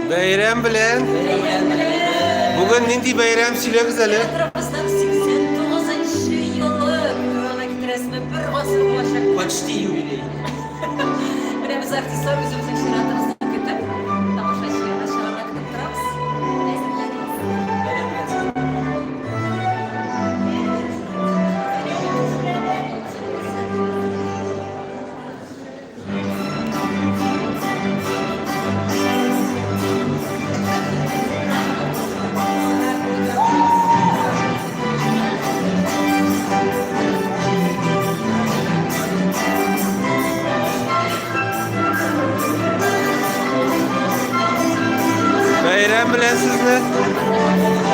Бәйрәм белән. Бүген нинди бәйрәм, сөйләгез әле. Театрыбызның 89 елы күз китерәсезме, бер гасыр булачак. Почти юбилей. Менә без артистлар үзебезнең чиратыбызны көтеп, тамашачыларга чыгарга көтеп торабыз. Әзерләнегез. Бәйрәм белән сезне. Бәйрәм белән сезне.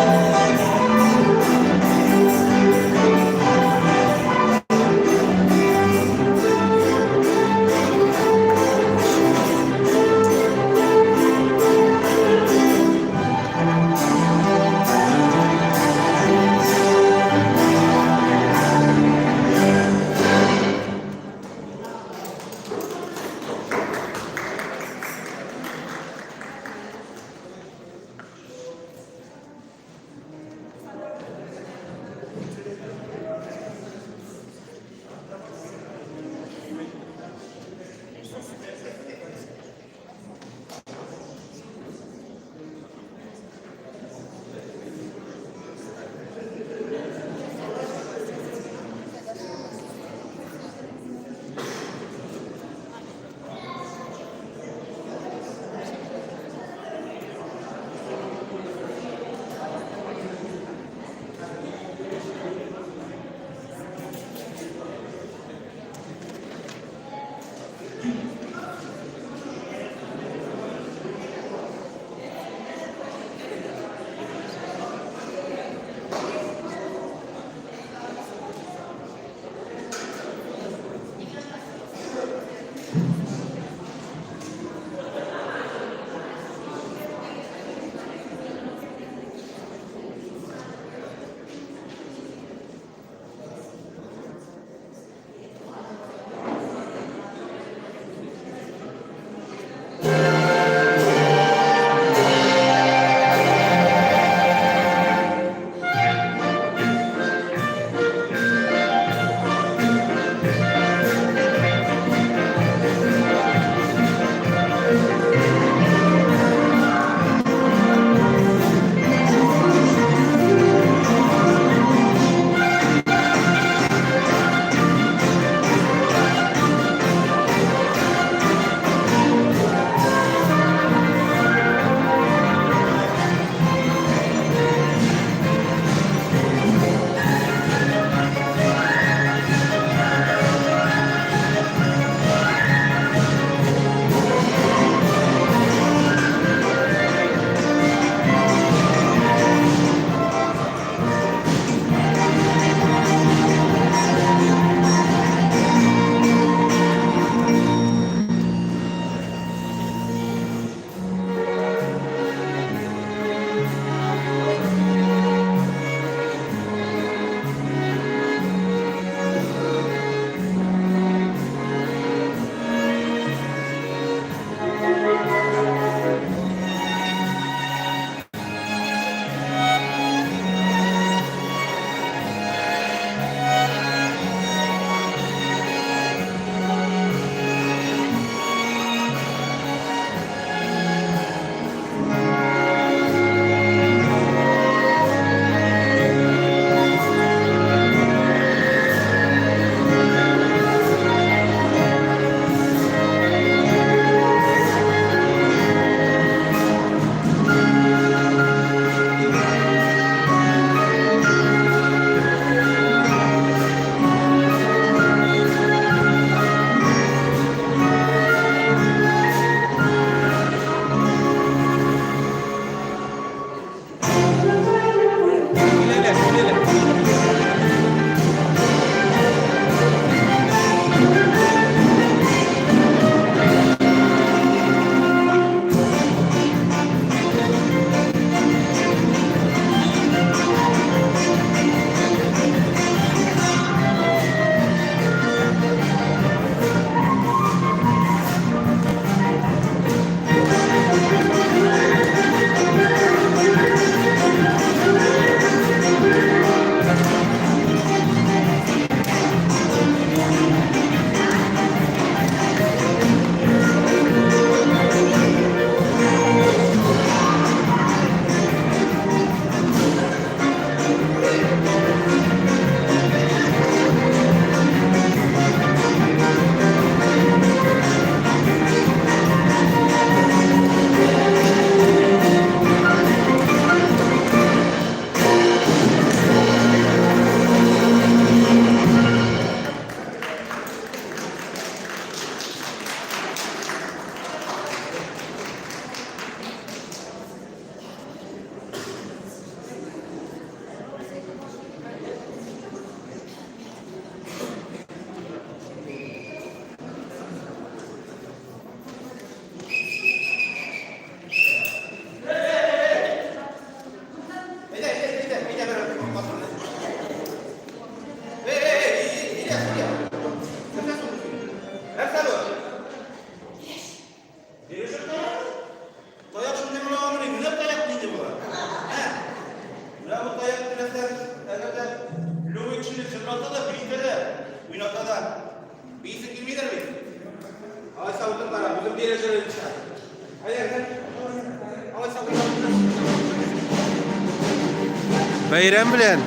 Бәйрәм белән!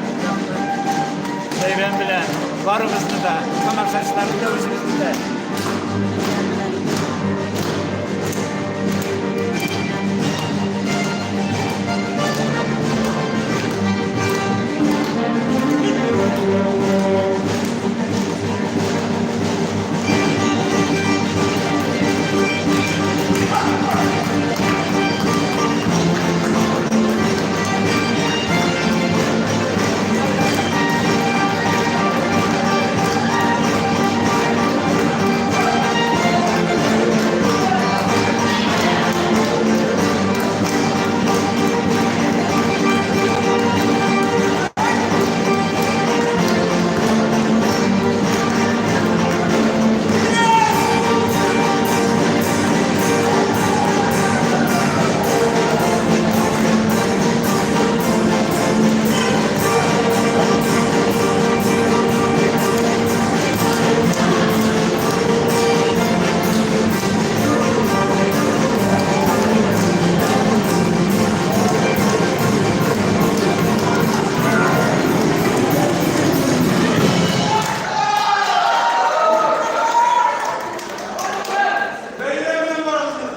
Бәйрәм белән барыбызны да, тамашачыларны да, үзебезне дә. Бәйрәм белән барыгызны!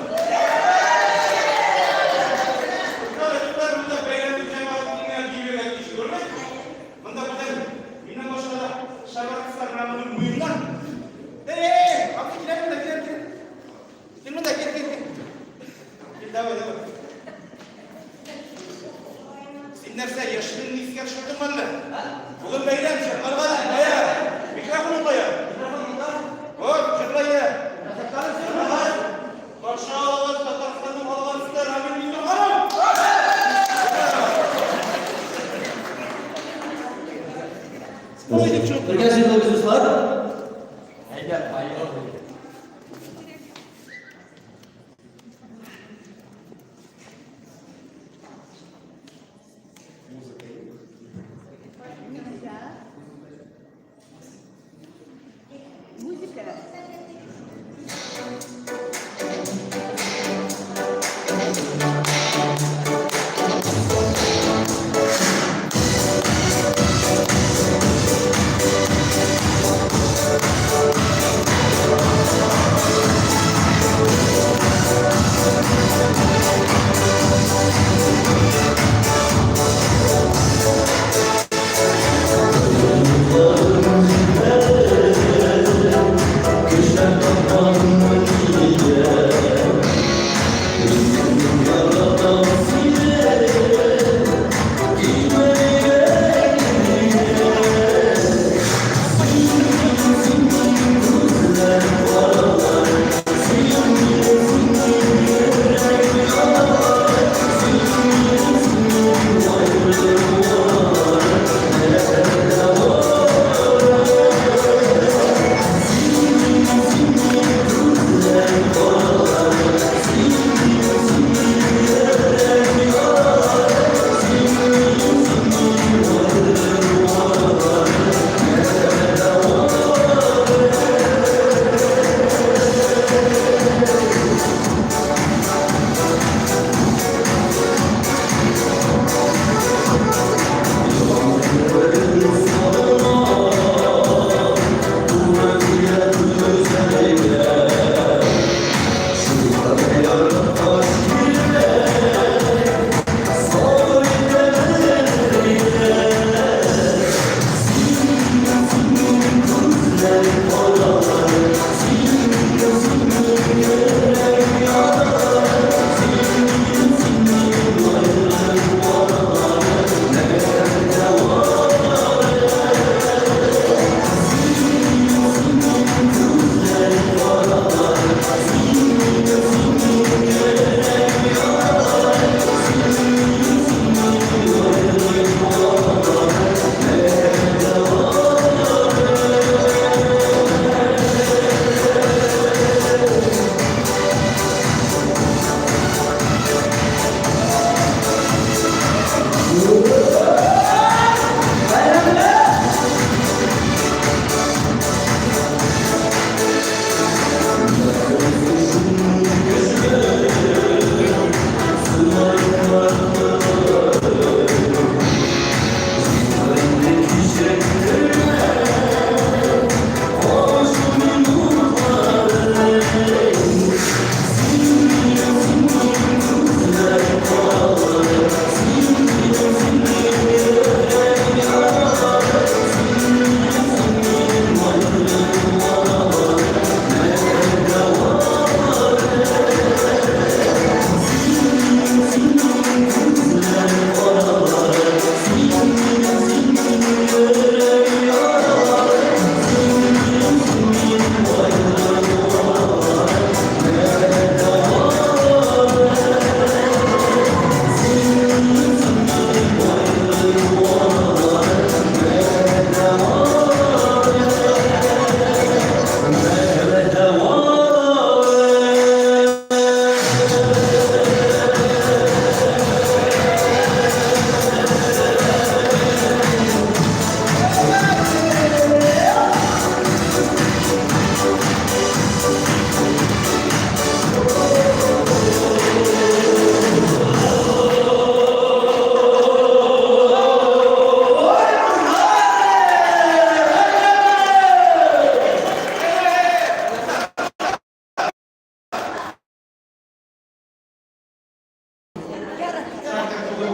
Туктале, туктале, монда бәйрәмнең җәмәгать дигән бирергә тиеш күрмә. Монда бүтән миннән башка да шабыр кызлар менә моның муеннан. Эй, эй, абзый, килә монда, килә, килә. Кил монда, кил, кил, кил. Кил, давай, давай. Син нәрсә, яшьлегеңне искә төшердеңме әллә? Бүген бәйрәм, җырларга кая? Микрофоның кая? Вот, җырла, я. Каршы алыгыз Татарстанның халык артисты Рамил Миңнеханов! Бергә җырлыйбыз, дуслар. Әйдә, поем. Музыка.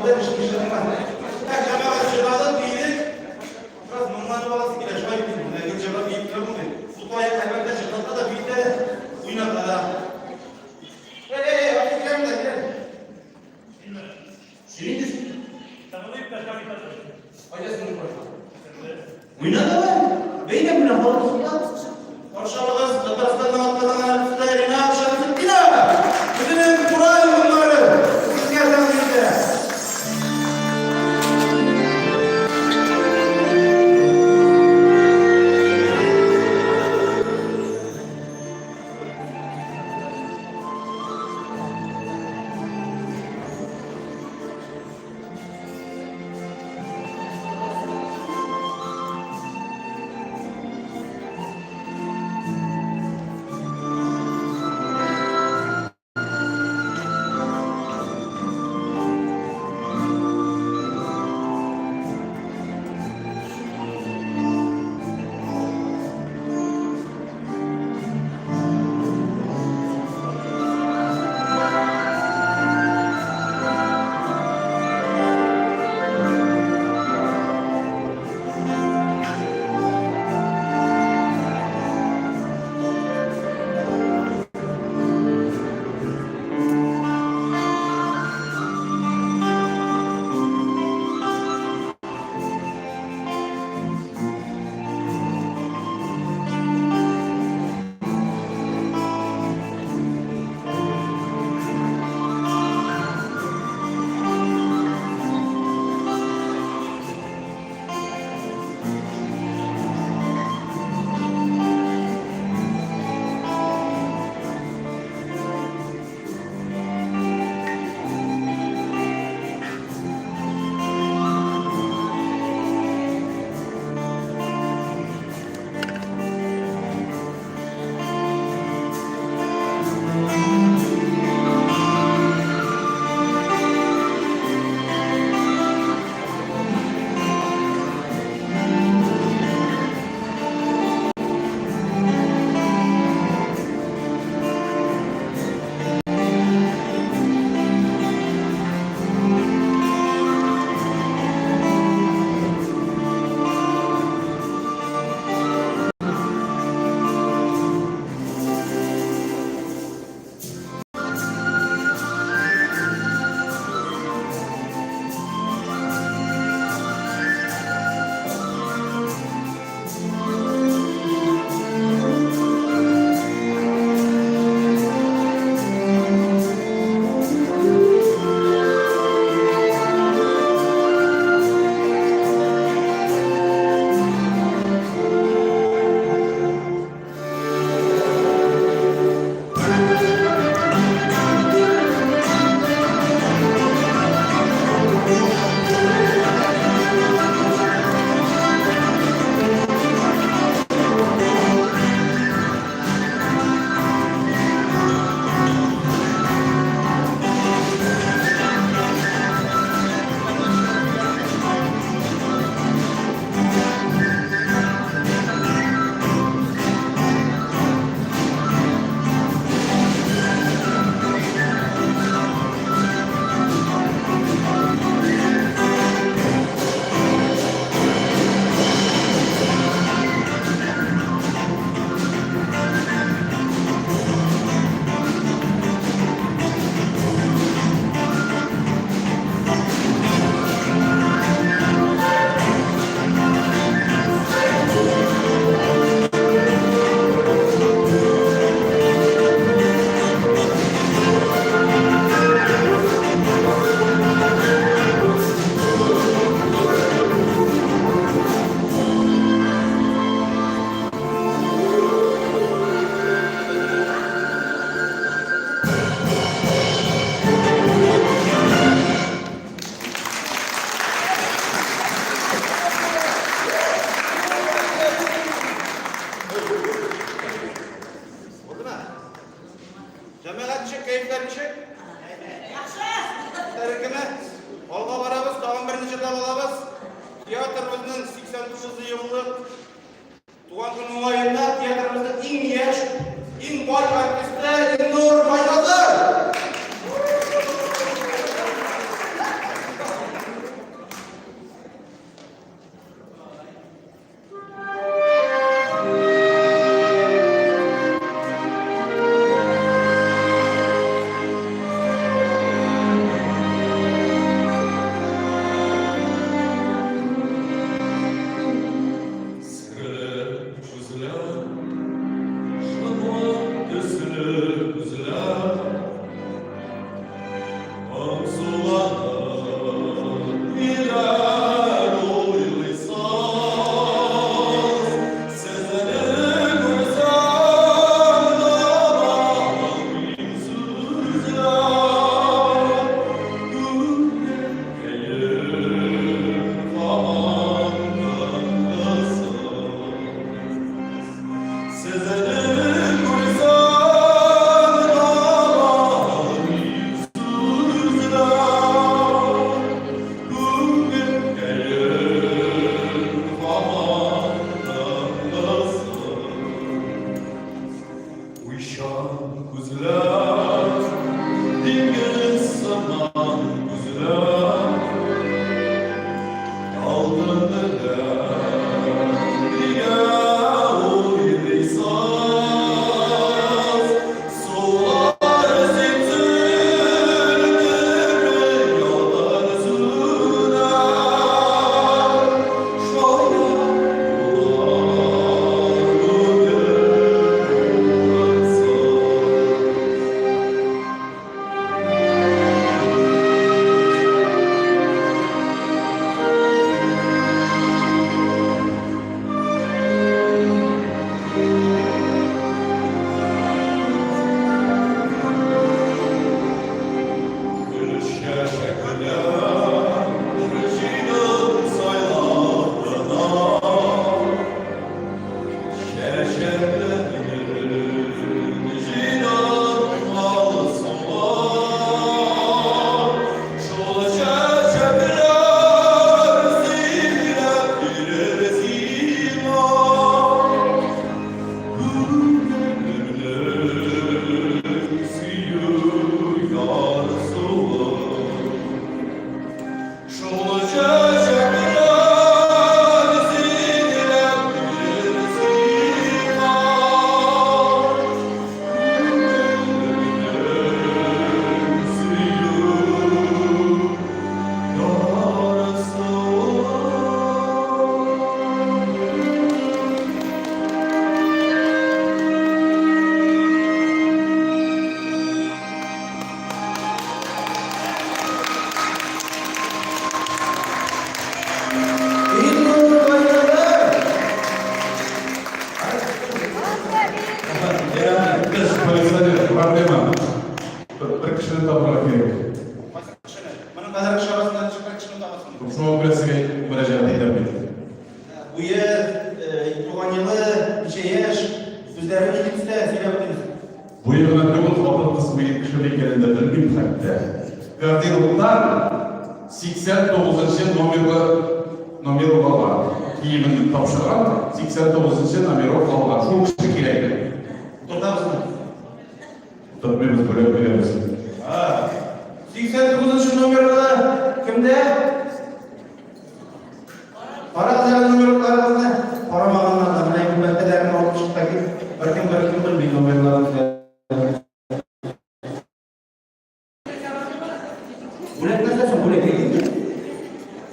Булды, эш нишләдеңме? Так, җәмәгать җырладык, биедек. Бераз моңланып аласы килә, шулай бит. Менә гел җырлап биеп торып булмый. Су аяк әлбәттә җырлата да, биетә дә, уйната да. Эй, эй, эй, абый, киләм дә, киләм. Син инде. Кайда синең курайың? Уйна давай. Бәйрәм белән халык. Каршы алыгыз, Татарстанның атказанган артисты Ринат Шәмсетдинов! Үзенең курай моңнары сезгә тәкъдим итә. Булдымы? Җәмәгать ничек, кәефләр ничек? Яхшы! Тәрекеме? Алга барабыз, тагын берне җырлап алабыз. Театрыбызның 89 еллык туган көне уңаеннан театрыбызның иң яшь, иң бай артисты Илнур Байназар! Буе гына түгел, хатын-кызмы, ир кешеме икәнен дә белмим хәтта. Гардеробтан 89 нчы номерлы номерок алган. Киемен тапшырган, 89 нчы номерок алган. Шул кеше кирәк иде. Утыртабызмы? Утыртмыйбыз, бүләк бирәбез. 89 нчы номерлы кемдә? Карагыз әле номерларыгызны. Карамаганнар да менә бәндәләрне алып чыкта кит. Беркем беркем белми номерларын. Бүләк нәрсә соң? Бүләк әйтик.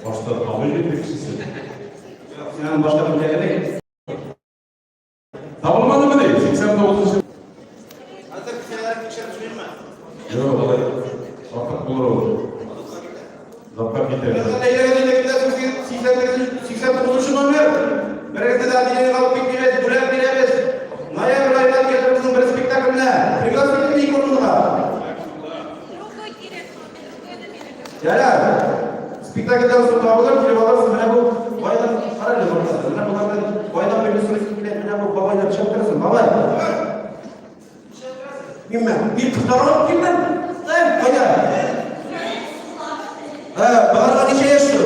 Башта табыйк инде кешесе. Син аның башта бүләген әйт. Табылмадымы ди? 89 нчы. Хәзер кесәләрен тикшереп чыгыйммы? Юк, алай артык булыр ул. Озакка китә. Сиксән номер. Берегезне дә әтиләргә алып китмибез, бүләк бирәбез. Ноябрь аенда театрыбызның бер спектакленә пригласить итик урынга. Ярар. Спектакльдән соң табылыр, килеп алырсыз. Менә бу байдан кара әле барысы. Менә болардан байдан берле сорыйсың килә, менә бу бабайдан төшеп торасың, бабай. Кимме? Мин кызлар алып килдем. Әй, кайда? Ә, баларга ничә яшь соң?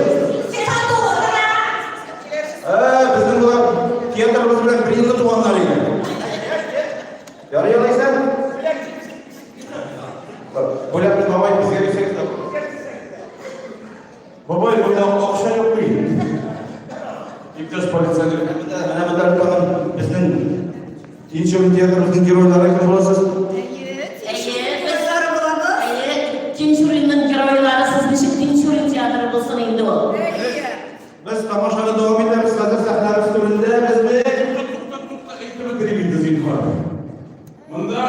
Ә, безнең болар театрыбыз белән бер елны туганнар иде. Ярый алайса? Бүләкне бабай безгә бирсәгез дә. Бабай, монда акча юк бит. Иптәш полиционер. Менә монда тагын безнең Тинчурин театрыбызның геройлары кем буласыз? Әйе, без Әйе, Тинчуринның геройлары сез ничек Тинчурин театры булсын инде ул? Без тамашаны дәвам итәбез, хәзер сәхнәбез түрендә безнең Тукта, тукта, әйтеп бетерим инде, зинһар. Монда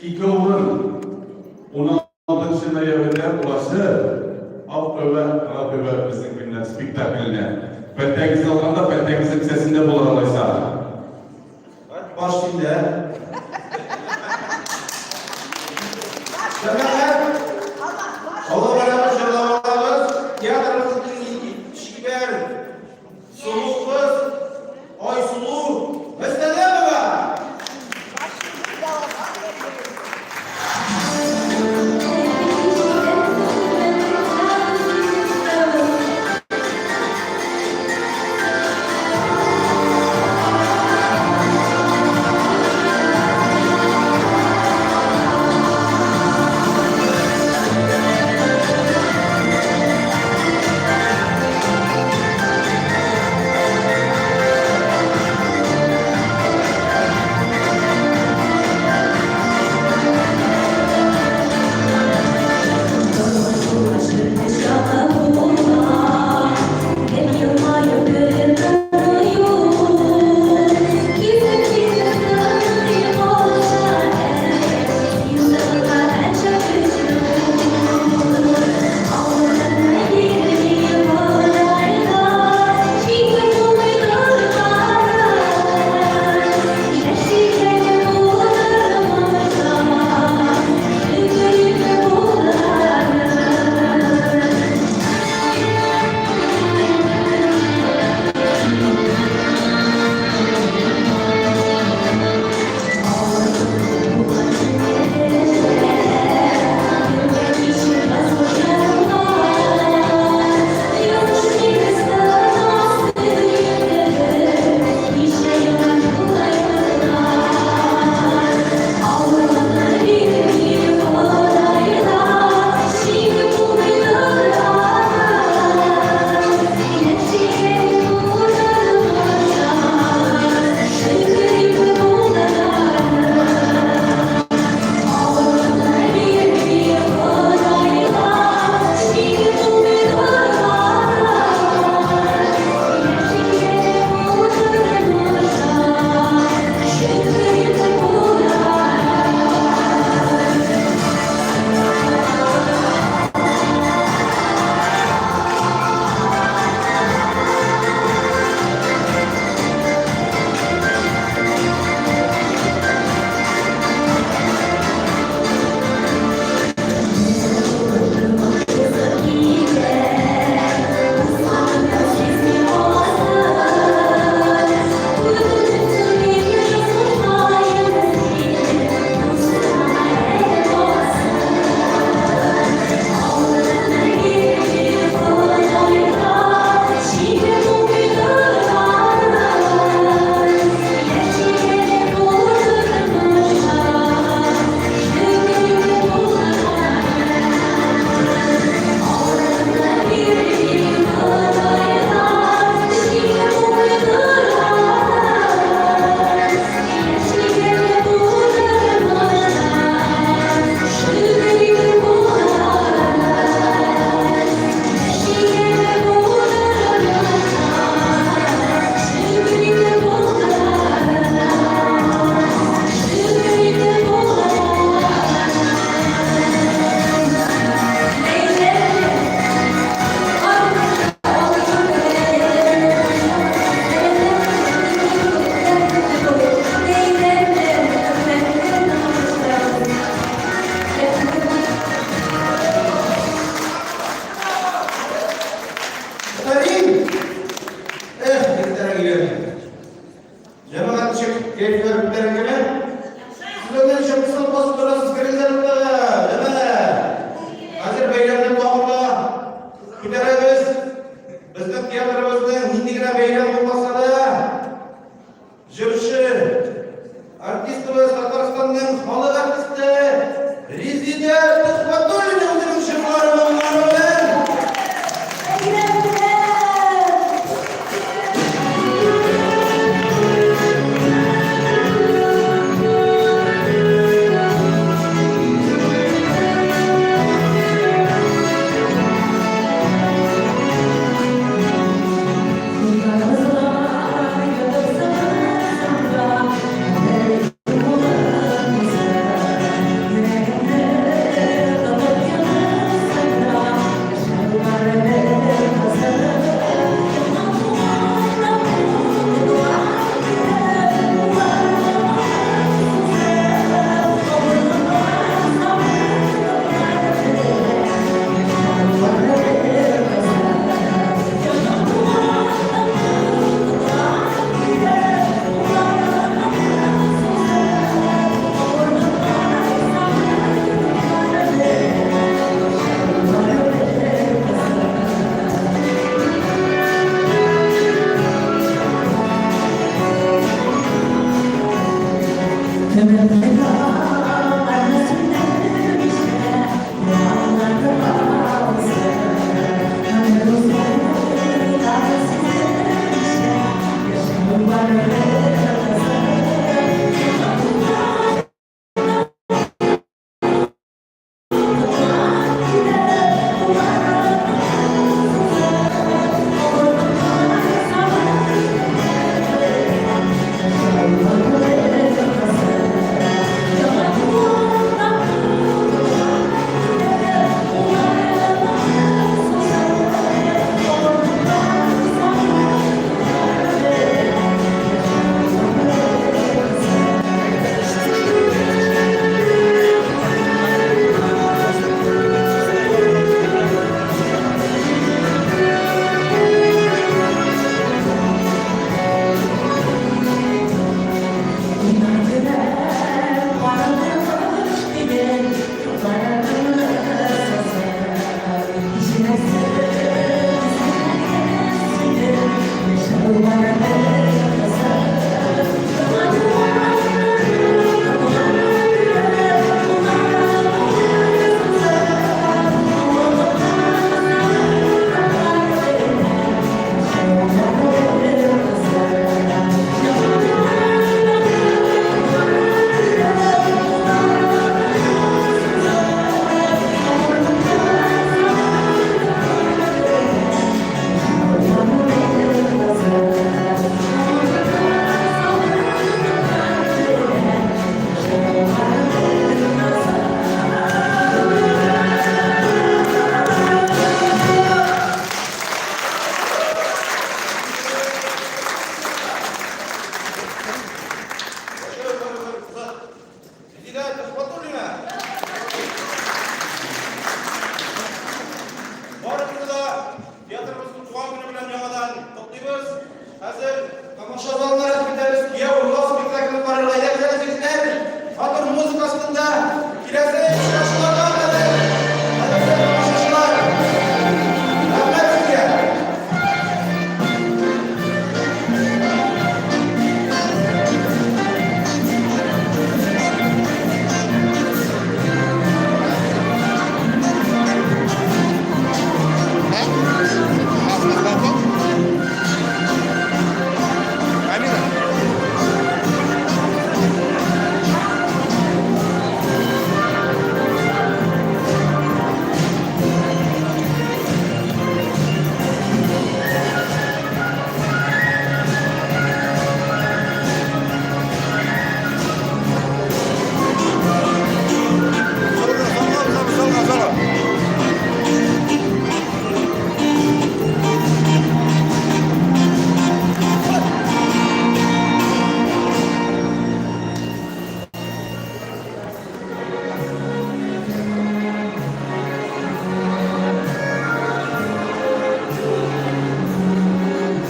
ике урын.